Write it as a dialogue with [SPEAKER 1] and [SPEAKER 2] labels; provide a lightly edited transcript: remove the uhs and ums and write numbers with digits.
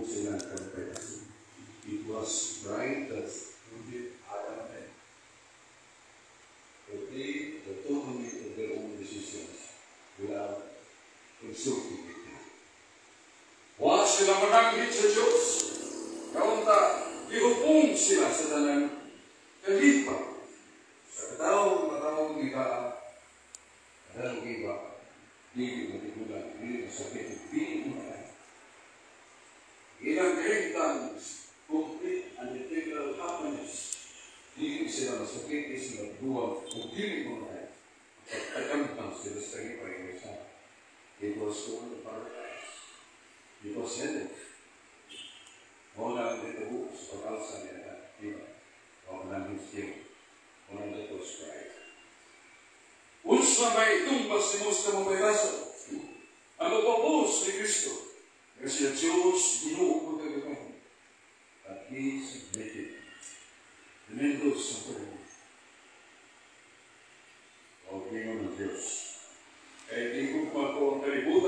[SPEAKER 1] sila kalipay. It was pride that rooted Adam and to take the autonomy of their own decisions without consulting with God. Wa sila mananghid sa Diyos. Kaunta, gihupong sila sa tanang kalipay. Sa katawong matawong iba, Adan ug Eva, dili matigulang, dili masakit, dili mamatay. Ilang kahimtang, complete and integral happiness. Dili sila masakit, dili sila duwag, ug dili mamatay. Pagkakamtang sila sa kalipay sa. It was called the paradise. It was heaven. Mao na ang nitabo sa pag-alsa ni Adan, Eva. Wa man siya. Mao na, that was pride. Unsa may itumbas ni sa mabaybasan? Ang pagpaubos ni Kristo. Kasi ang Diyos, Ginoo magkagagahom. But He submitted tremendous suffering. O ingon ng Diyos, "Kay gihugma ko ang kalibutan."